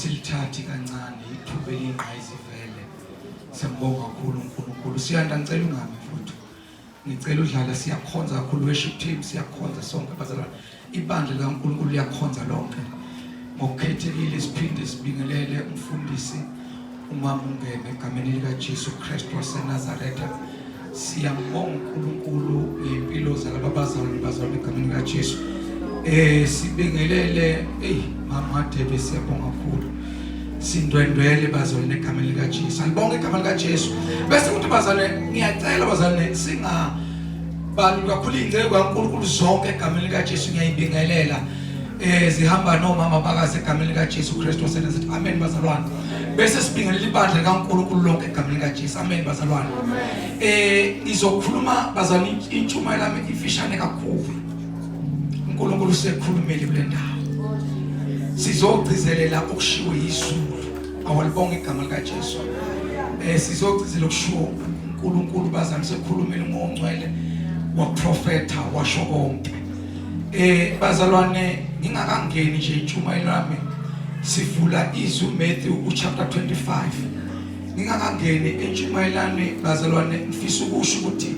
Asilithathi kancane ithuba eliyingqayizivele. Siyambonga kakhulu uNkulunkulu. Siyanda ngicela ungami mfowethu. Ngicela udlala siyakhonza kakhulu worship team siyakhonza sonke bazalwane. Ibandla likaNkulunkulu liyakhonza lonke. Ngokukhethekile siphinde sibingelele umfundisi umama ungene egameni likaJesu Kristu waseNazaretha. Siyambonga uNkulunkulu ngempilo zalaba bazalwane bazalwane egameni likaJesu. Sibingelele hey mama Hadebe siyabonga kakhulu. Sindwendwele bazalwane egameni likaJesu. Alibonge igama likaJesu. Bese kuthi bazalwane ngiyacela bazalwane singa bantu kakhulu inceku kaNkulunkulu zonke egameni likaJesu ngiyayibingelela. Zihamba nomama bakaze egameni likaJesu Kristu waseNazaretha. Amen bazalwane. Bese sibingelela ibandla likaNkulunkulu lonke egameni likaJesu. Amen bazalwane. Ngizokhuluma bazalwane intshumayelo yami ifishane kakhulu. uNkulunkulu usekhulumile kule ndawo. Sizogcizelela okushiwo yizulu. Awalibonga igama likaJesu. Sizogcizelela okushiwo uNkulunkulu bazalwane sekhulumile ngongcwele waprofetha washo konke. Bazalwane ngingakangeni nje intshumayelo yami sivula izwi Matthew uchapter 25. Ngingakangeni entshumayelani bazalwane ngifisa ukusho ukuthi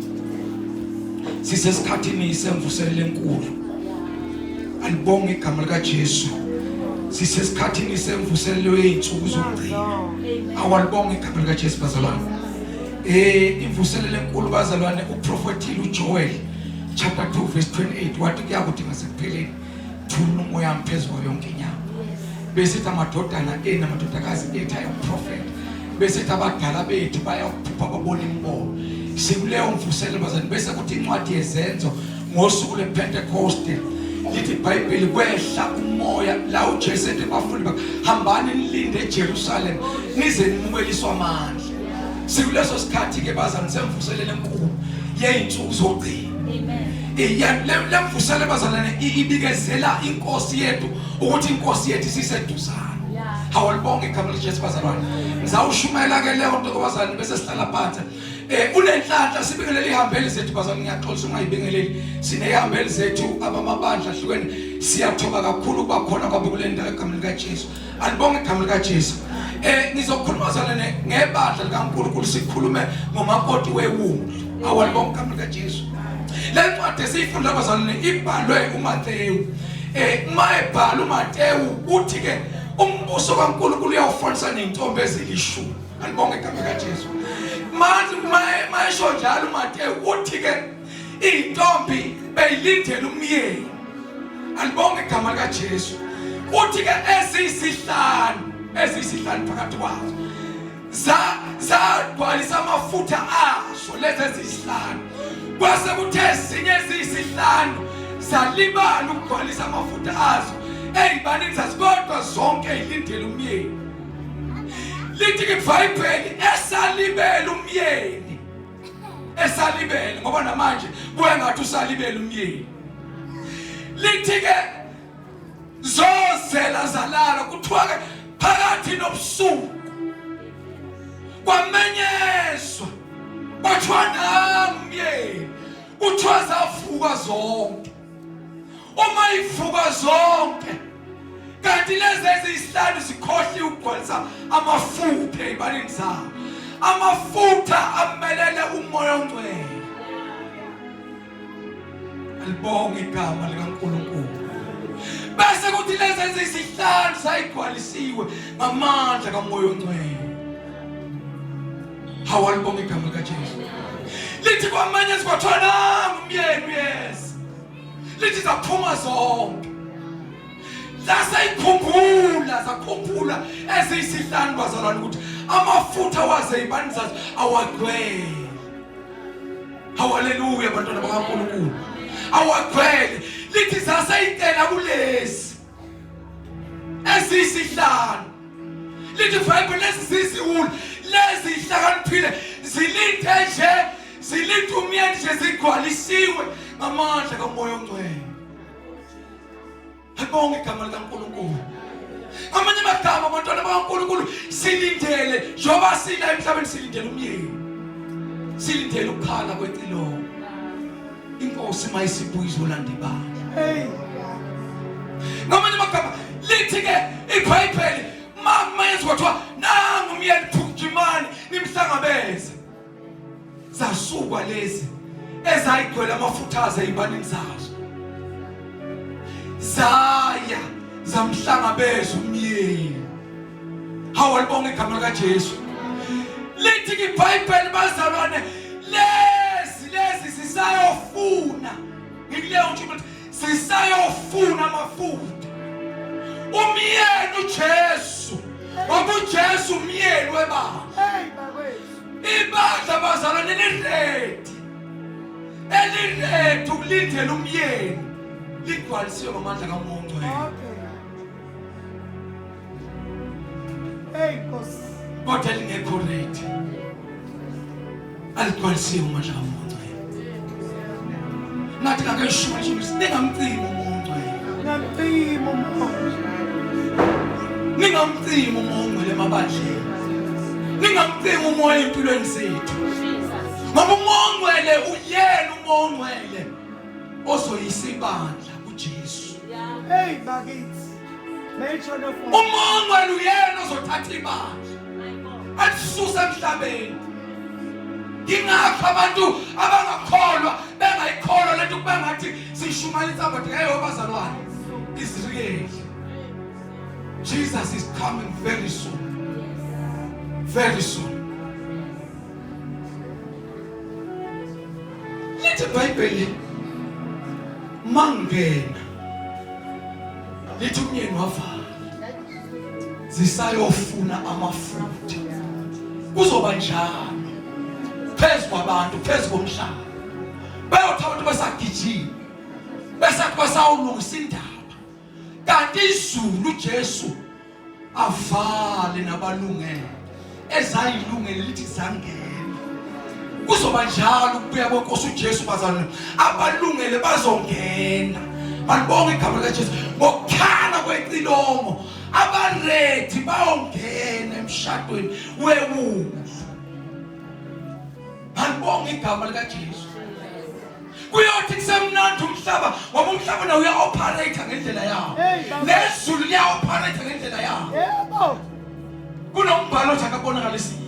sisesikhathini semvuselelo enkulu. Alibonge igama likaJesu. Sisesikhathini semvuselelo yey'nsuku zokugcina. Awalibonge igama likaJesu bazalwane. Imvuselelo enkulu bazalwane uprofethile uJoel chapter 2 verse 28 wathi kuyakuthi ngasekupheleni thulula umoya wami phezu kwayo yonke inyama. Bese amadodana enu amadodakazi ethu ayaprofetha. Bese abadala bethu bayakuphupha babona imibono. Sikuleyo mvuselelo bazalwane bese kuthi incwadi yezenzo ngosuku lwePentecost lithi iBhayibheli kwehla umoya la uJesu ethi abafundi bakhe hambani nilinde eJerusalem nize nimukeliswe amandla. Sikuleso sikhathi ke bazalwane semvuselelo enkulu yey'nsuku zokugcina. Amen. Le mvuselelo bazalwane ibikezela inkosi yethu ukuthi inkosi yethu isiseduzane. Awalibonge igama likaJesu bazalwane. Ngizawushumela ke leyo nto bazalwane bese sihlala phansi. Unenhlanhla sibingelele ihambeli zethu bazalwane ngiyaxolisa ungayibingeleli. Sinehambeli zethu abamabandla ahlukene. Siyathoba kakhulu ukuba khona kwabo kule ndawo egameni likaJesu. Alibonge igama likaJesu. Ngizokhuluma bazalwane ngebandla likaNkulunkulu sikhulume ngomakoti wewundlu. Awalibonge igama likaJesu. Le ncwadi esiyifunda bazalwane ibhalwe uMathewu. Uma ebhala uMathewu uthi ke umbuso kaNkulunkulu uyawufanisa nezintombi ezilishumi. Alibonge igama likaJesu. Manje mayesho njalo uMathewu uthi ke intombi beyilindele umyeni. Alibonge igama likaJesu. Uthi ke eziyisihlanu phakathi kwazo zagcwalisa amafutha azo lezi eziyisihlanu. Kwase kuthe ezinye eziyisihlanu zalibala ukugcwalisa amafutha azo ey'banini zazo, kodwa zonke yilindele umyeni. Lithi ke iBhayibheli esalibele umyeni, esalibele ngoba namanje kuye ngathi usalibele umyeni. Lithi ke zozela zalala, kuthiwa ke phakathi nobusuku kwamenyezwa kwathiwa nangu umyeni, kuthiwa zavuka zonke. Uma ivuka zonke kanti lezi eziyisihlanu zikhohliwe ukugcwalisa amafutha ey'balini zabo. Amafutha amelele umoya ongcwele. Alibonge igama likaNkulunkulu. Bese kuthi lezi eziyisihlanu zayigcwalisiwe ngamandla kamoya ongcwele. Hawalibonge igama likaJesu. Lithi kwamanye kwathiwa nangu umyeni uyeza. Lithi zaphuma zonke. Zaseyikhumbula, zakhumbula eziyisihlanu bazalwane ukuthi amafutha waze ibani zazo awagcwele. Haleluya bantwana bakaNkulunkulu. Awagcwele. Lithi zaseyicela kulezi eziyisihlanu. Lithi iBhayibheli lezi ziziwula, lezi zihlakaniphile zilinde nje, zilinde umyeni nje zigcwalisiwe ngamandla kaMoya oNgcwele. Alibonge igama likaNkulunkulu. Amanye amagama abantwana bakaNkulunkulu silindele njengoba sila emhlabeni silindele umyeni. Silindele ukukhala kwecilongo. Inkosi mayisibuya izolanda ibandla. Hey. Ngamanye amagama lithi ke iBhayibheli Kwasukwa lezi ezayigcwele amafutha aze ezibanini zazo. Zaya zamhlangabeza umyeni. Hawu alibonge igama likaJesu. Lithi iBhayibheli bazalwane lezi lezi sisayofuna ngikuleyo nje ukuthi sisayofuna amafutha. Umyeni uJesu ngoba uJesu umyeni webandla. Hey bakwethu. Ibandla bazalwane liredi. Eliredi ukulindela umyeni ligcwalisiwe ngamandla kaMoya oNgcwele. Okay. Hey Nkosi. Kodwa lingekho ready. Aligcwalisiwe amandla kaMoya oNgcwele. Nathi ngake ngisho nje ningamcimi uMoya oNgcwele. Ningamcimi uMoya. Ningamcimi uMoya oNgcwele emabandleni. Ningamcimi uMoya empilweni zethu. Ngoba uMoya oNgcwele uyena uMoya oNgcwele ozoyisa ibandla kuJesu. Hey bakithi. Mention of Umoya uyena ozothatha ibandla. Alisuse emhlabeni. Ingakho abantu abangakholwa bengayikholwa lento kuba ngathi sishumayela insambo ngeke bazalwane. Is real. Jesus is coming very soon. Very soon. Lithi iBhayibheli mangena lithi umyeni wavala zisayofuna amafutha kuzoba njalo phezu kwabantu phezu komhlaba bayothi abantu basagijima besathi basawulungisa indaba kanti izulu uJesu avale nabalungele ezayilungele lithi zangena kuzoba njalo ukubuya kwenkosi uJesu bazalwane abalungele bazongena balibonga igama likaJesu ngokukhala kwecilongo abaready bayongena emshadweni wewulu balibonga igama likaJesu kuyothi kusemnandi umhlaba ngoba umhlaba nawo uya-operate ngendlela yawo nezulu liya-operate ngendlela yawo yebo kunombhalo othi akabonakalisiwe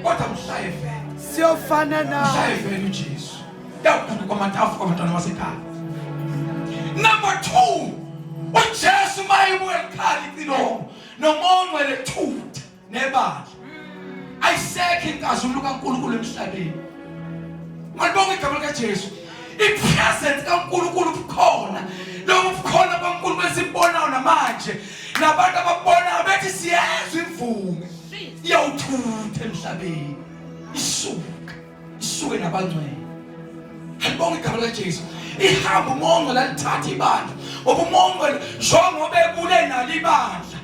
kodwa mhla evela siyofana mhla naye evela ujesu yakhulu kwamantafu kwabantwana basekhaya number 2 ujesu mayebuya likhala icilongo nomongcwele thutha nebandla ayisekho inkazimulo kaNkulunkulu emhlabeni malibonga igama likaJesu ipresence kaNkulunkulu bukhona lobu bukhona baNkulunkulu esibonayo namanje nabantu ababonayo bethi siyezwa imvume iyawuthutha emhlabeni isuka isuke nabangcwele alibonga igama likaJesu ihamba umongo lalithatha ibandla ngoba umongo njengoba ekule nalo ibandla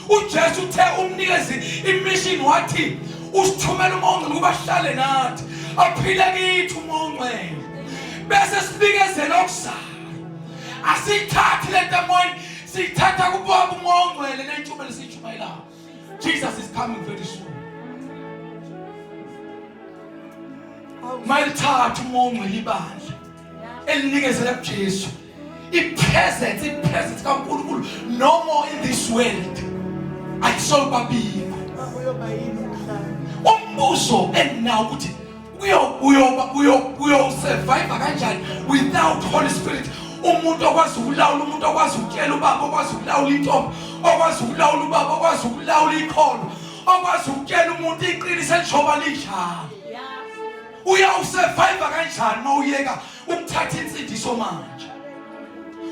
uJesu uthe umnikezi imission wathi usithumela uMongcwele ukuba ahlale nathi aphile kithi uMongcwele bese sibikezela okuzayo asiyithathi lento emoyeni siyithatha kubaba uMongcwele lentshumayelo esiyishumayelayo Jesus is coming very soon mayithatha uMongcwele ibandla elinikezela kuJesu ipresence ipresence kaNkulunkulu no more in this world ayisolubabikho umbuzo endinawo ukuthi uyoba uyo survive kanjani without Holy Spirit umuntu okwazi ukulawula umuntu okwazi ukutshela ubaba okwazi ukulawula intombi okwazi ukulawula ubaba okwazi ukulawula ikhono okwazi ukutshela umuntu iqiniso elijoba linjalo uyawusurvive kanjani uma uyeka ukuthatha insindiso manje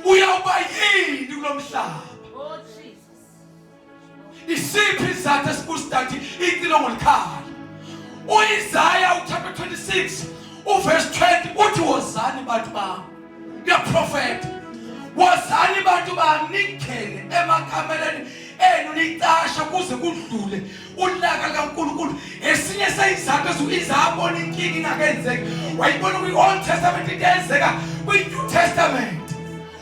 uyawuba yini kulomhlaba Oh Jesus. isiphi isizathu esibusidathi icilongo likhala uIsaya uchapter 26 uverse 20 uthi wozani bantu bami uyaprofetha wozani bantu bami ningene emakameleni enu nicasha kuze kudlule ulaka likaNkulunkulu esinye seyizathu eziwiza abona inkinga ingakenzeki wayibona kwi-Old Testament into eyenzeka kwi-New Testament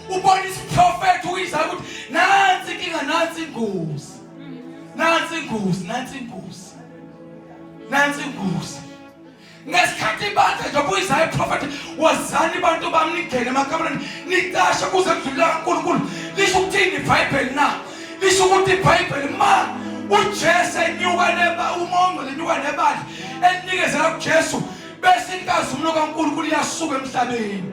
ubona isiprofetho uyiza ukuthi nansi inkinga nansi ingozi nansi ingozi nansi ingozi nansi ingozi ngesikhathi ibandla njengoba uIsaya prophet wazani bantu bami ningene emakamereni nicashe kuze kudlulile kaNkulunkulu lisho ukuthini iBhayibheli na lisho ukuthi iBhayibheli ma uJesu enyuka neba umongo lenyuka nebandla elinikezela kuJesu Bese inkazimulo kaNkulunkulu iyasuka emhlabeni.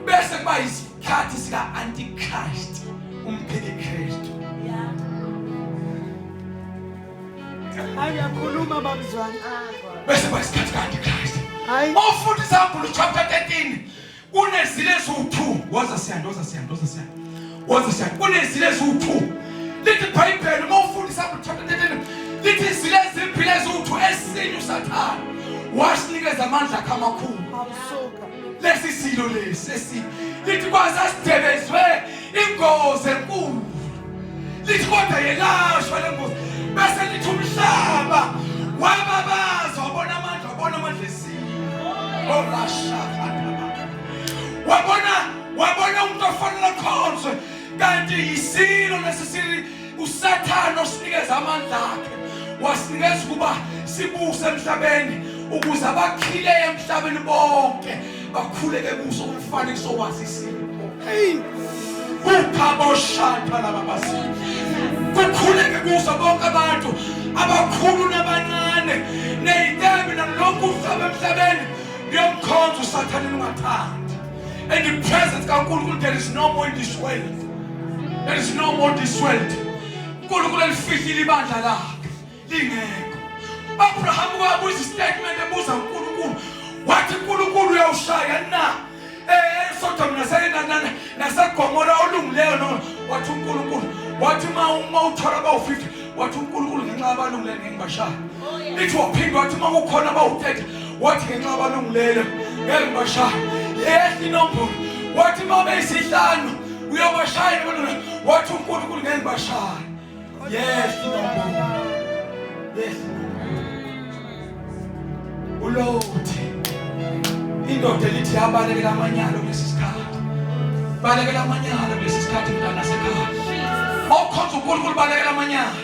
Bese kuba isikhathi sika Antichrist, umphiki Kristu. Hayi uyakhuluma babuzwane. Bese kuba isikhathi ka Antichrist. Hayi. Mawufunda isambulo chapter 13 kunezilo eziwu-2 woza siyanda woza siyanda woza siyanda woza siyanda kunezilo eziwu-2 lithi ibhayibheli uma ufunda isambulo chapter 13 lithi izilo ezimbili eziwu-2 esinye usathane wasinikeza amandla akhe amakhulu Awusuka. lesi silo lesi esinye lithi kwasasidebezwe ingozi enkulu lithi kodwa yelashwa le ngozi bese lithi umhlaba wababaza wabona amandla wabona amandla esilo wabona wabona umuntu ofanele akhonzwe kanti yisilo lesi sili usathane osinikeza amandla akhe wasinikeza ukuba sibuse emhlabeni ukuze abakhile emhlabeni bonke bakhuleke kuso umfanekiso waso isilo Hey. Ukhaboshata laba basile. Kukhuleke kuso bonke abantu abakhulu nabancane ney'tebi nalokhu uhlobo emhlabeni liyomkhonza usathane ungathandi. And the presence kaNkulunkulu there is no more in this world. There is no more this world. uNkulunkulu elifihlile ibandla lakhe lingekho. Abraham wabuza istatement ebuza uNkulunkulu wathi uNkulunkulu uyawushaya na eSodom naseGomora olungileyo no wathi uNkulunkulu wathi uma uthola abawu-50 wathi uNkulunkulu ngenxa yabalungileyo ngeke ngibashaye lithi waphinde wathi uma kukhona abawu-30 wathi ngenxa yabalungileyo ngeke ngibashaye yehla inombolo wathi uma beyisihlanu uyobashaya wathi uNkulunkulu ngeke ngibashaye Yes, inombolo. Yes. Ulothi indoda elithi yabalekela amanyalo kulesi sikhathi. Balekela amanyalo kulesi sikhathi mntana sekhaya. Mawukhonza uNkulunkulu balekela amanyalo.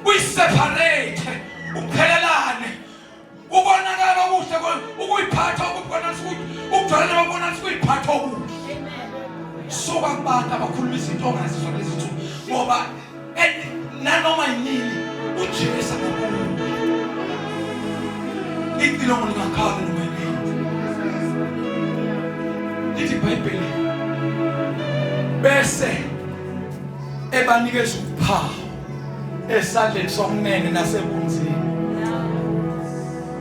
Uyiseparate, uphelelane. Ubonakala okuhle ukuyiphatha okubonakala ukujwayela okubonakala ukuyiphatha okuhle. Suka kubantu abakhuluma izinto ongazizwa kulezi nsuku ngoba nanoma yinini uJesu akabuyi. Icilongo lingakhala noma yinini. Lithi iBhayibheli bese ebanikeza uphawu esandleni sokunene nasebunzini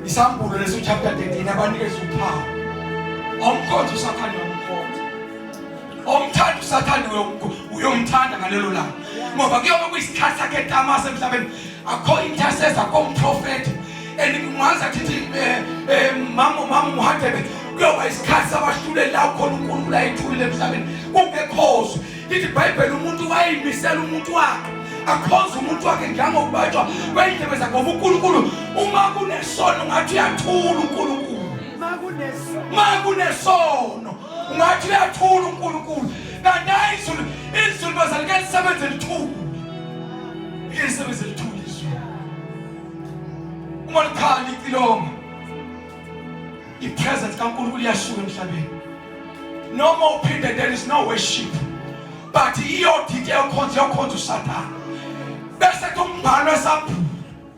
isambulo leso chapter 13 abanikeza uphawu awumkhonzi usathane uyamkhonza omthanda usathane uyomthanda ngalelo langa ngoba kuyobe kuyisikhathi sakhe tamasa emhlabeni akho intercessor akho umprofeti and kungaze athi eh, eh, mama mama muhadebe kuyoba isikhathi sabahluleli la khona uNkulunkulu ayethulile emhlabeni kungekhozwe Lithi iBhayibheli umuntu wayeyimisela umuntu wakhe akhonze umuntu wakhe njengokubatshwa kwey'ndlebe zakhe ngoba uNkulunkulu uma kunesono ngathi uyathula uNkulunkulu uma kunesono ungathi uyathula uNkulunkulu kanti hayi izulu izulu bazali ke lisebenze lithule ke lisebenze lithule izulu uma likhala icilongo I-presence kaNkulunkulu iyasuka emhlabeni. Noma uphinde there is no worship. But iyodite yokhonza yokhonza uSathane. Bese kuthi umbhalo wesambulo.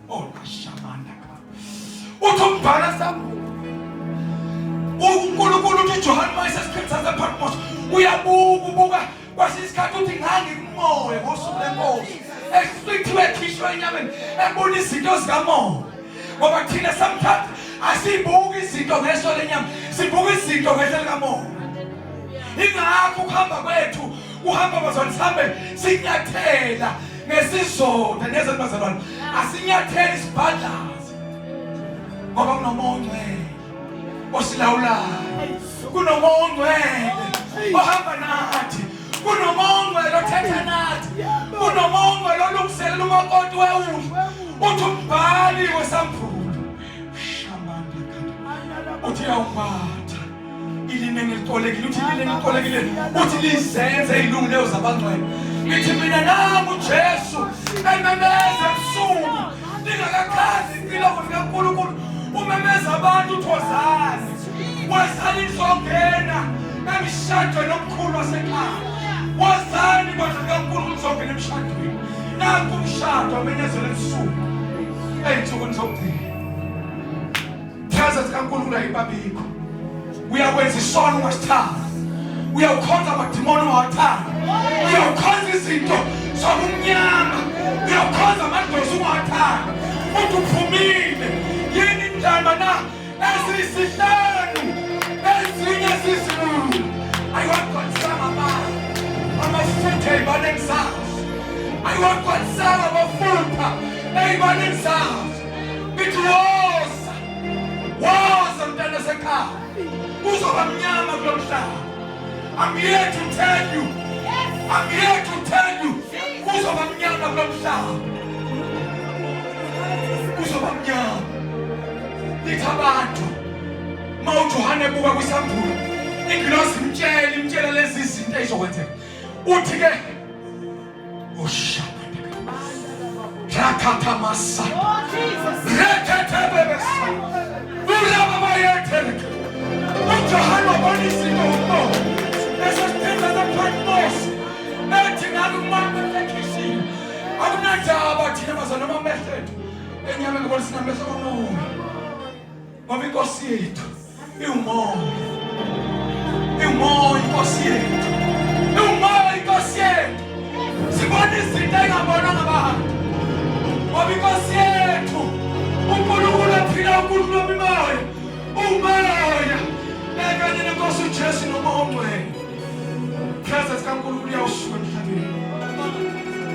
Oh lashamanda ka. Uthi umbhalo wesambulo. uNkulunkulu uthi uJohane uma esesikhathi sasePatmos uyabuka ubuka Kwesinye isikhathi uthi ngangikumoya ngosuku lenkosi ehlwithiwe ekhishwa enyameni ebona izinto zikamoya ngoba thina sometimes asibuki izinto ngeso lenyama sibuka izinto ngeso likamoya ingakho ukuhamba kwethu kuhamba bazalwane sihambe sinyathela ngesizotha nezantu bazalwane asinyatheli isibhadlazi ngoba kunomoya ongcwele osilawulayo kunomoya ongcwele ohamba nathi kunomoya ongcwele othetha nathi kunomoya ongcwele olungiselela umakoti wewulu uthi umbhali wesambulo shamanda uthi uyawumbatha ilineni elicolekile uthi ilineni elicolekile uthi lizenze ilungileyo zabangcwele ngithi mina nangu uJesu ememeza ebusuku lingakakhazi icilongo likaNkulunkulu umemeza abantu uthi wozani wozani nizongena emshadweni omkhulu wasekhaya wozani bandla likaNkulunkulu nizongena emshadweni nanku umshado amenyezelwe ebusuku ey'nsukwini zokugcina. Presence kaNkulunkulu ayibabikho. Uyakwenza isono ungasithandi. Uyawukhonza amadimoni ungawathandi. Uyawukhonza izinto zobumnyama. Uyawukhonza amadlozi ungawathandi. Uthi uphumile. Yini indaba na? Eziyisihlanu ezinye zizilulu. Ayiwagcwalisanga amandla. Amafutha ey'baneni zazo. Ayiwagcwalisanga amafutha ey'baneni zazo. Ithi woza. Woza mntana sekhaya. Kuzoba mnyama kulo mhlaba. I'm here to tell you. I'm here to tell you. Kuzoba mnyama kulo mhlaba. Kuzoba mnyama. Lithi abantu uma uJohane ebuka kwisambulo ingilosi imtshela imtshela lezi zinto ezizokwenzeka. Uthi ke Rakathamasa. Rekethebebesa. Urababayetheleke. UJohane wabona izinto ngomoya. Leso sithemba sePatmos. Ethi ngabe umuntu ekhishile. Akunandaba thina bazalwane amehlo ethu. Enyameni ngoba sinamehlo kamoya. Ngoba inkosi yethu iwumoya. Iwumoya inkosi yethu. Iwumoya inkosi yethu. Sibona izinto engabonwa ngabantu. Ngoba inkosi yethu uNkulunkulu ephila uNkulunkulu wemimoya. Umoya. Ekanye nenkosi uJesu nomoya ongcwele. Presence kaNkulunkulu iyawusuka emhlabeni.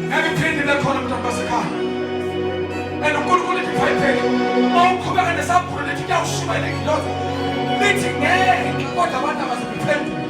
Ngeke iphinde ibe khona mntwana basekhaya. And uNkulunkulu lithi iBhayibheli uma uqhubeka nesambulo lithi kuyawushumayela ingilosi lithi ngeke kodwa abantu abaziphendula.